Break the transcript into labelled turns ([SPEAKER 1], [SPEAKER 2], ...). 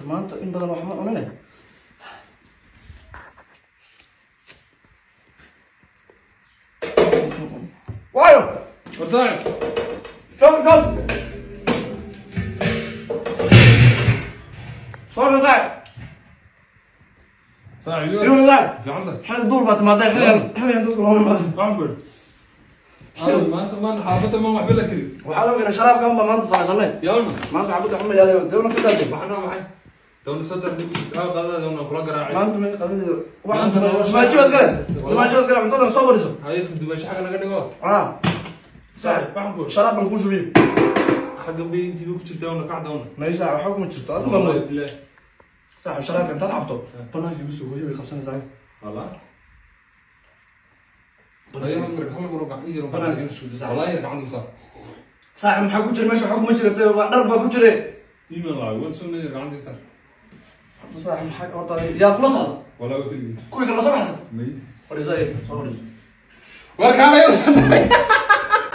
[SPEAKER 1] Maanta in badan wax ma cunine. Waayo.
[SPEAKER 2] War saaxib.
[SPEAKER 1] Kom, kom. Soo radaay.
[SPEAKER 2] Saaxib.
[SPEAKER 1] Iyo radaay.
[SPEAKER 2] Fiican tahay.
[SPEAKER 1] Xilli duur baad timaadeen, xilligan duurka looma imaado.
[SPEAKER 2] Waxaan ku idhi maanta maan xaafadda maan waxba la karin.
[SPEAKER 1] Waxaa loo keenay sharaabka unbaa maanta samaysanay.
[SPEAKER 2] Yawna.
[SPEAKER 1] Maanta xabadda xuma yaalay, dawna ka daadey.
[SPEAKER 2] Waxna maxay dawna saddex aa qadada dawna kula garaacay.
[SPEAKER 1] Maanta may qadinayo.
[SPEAKER 2] Maanta nolosha-
[SPEAKER 1] Dumaashibaas gale, dumaashibaas gale, cuntadana soo fadhiso.
[SPEAKER 2] Hayadka dumaasho xagga naga dhigo.
[SPEAKER 1] Ah saaxib.
[SPEAKER 2] Waxaan ku idhi
[SPEAKER 1] Sharaab baan kuu shubiyey.
[SPEAKER 2] Xagga bay intiiba ku jirtaa una kac dawna.
[SPEAKER 1] Meesha waxba kuma jirto, adigu baa
[SPEAKER 2] Wallahi
[SPEAKER 1] mooday.
[SPEAKER 2] Bilaah.
[SPEAKER 1] Saaxib, sharaabka intaad cabto banaanka igu soo hooyo, way qabsanaysaa.
[SPEAKER 2] Wallah hal mar, hal mar oo gacan yar.
[SPEAKER 1] Banaanka igu soo saaxib.
[SPEAKER 2] Wallahi yar gacan isa.
[SPEAKER 1] Saaxib, maxaa ku jira meesha? Waxba kuma jira dee, waa dhar baa ku jire.
[SPEAKER 2] Tiima laa wan soo yar gacan isa.
[SPEAKER 1] Horta saaxib, maxaa horta yaa kula socda?
[SPEAKER 2] Walaa waa keligii.
[SPEAKER 1] Kuwii kala soo baxsan.
[SPEAKER 2] May.
[SPEAKER 1] Fadhiiso, soo fadhiiso.
[SPEAKER 2] War kaalay u soo saaray.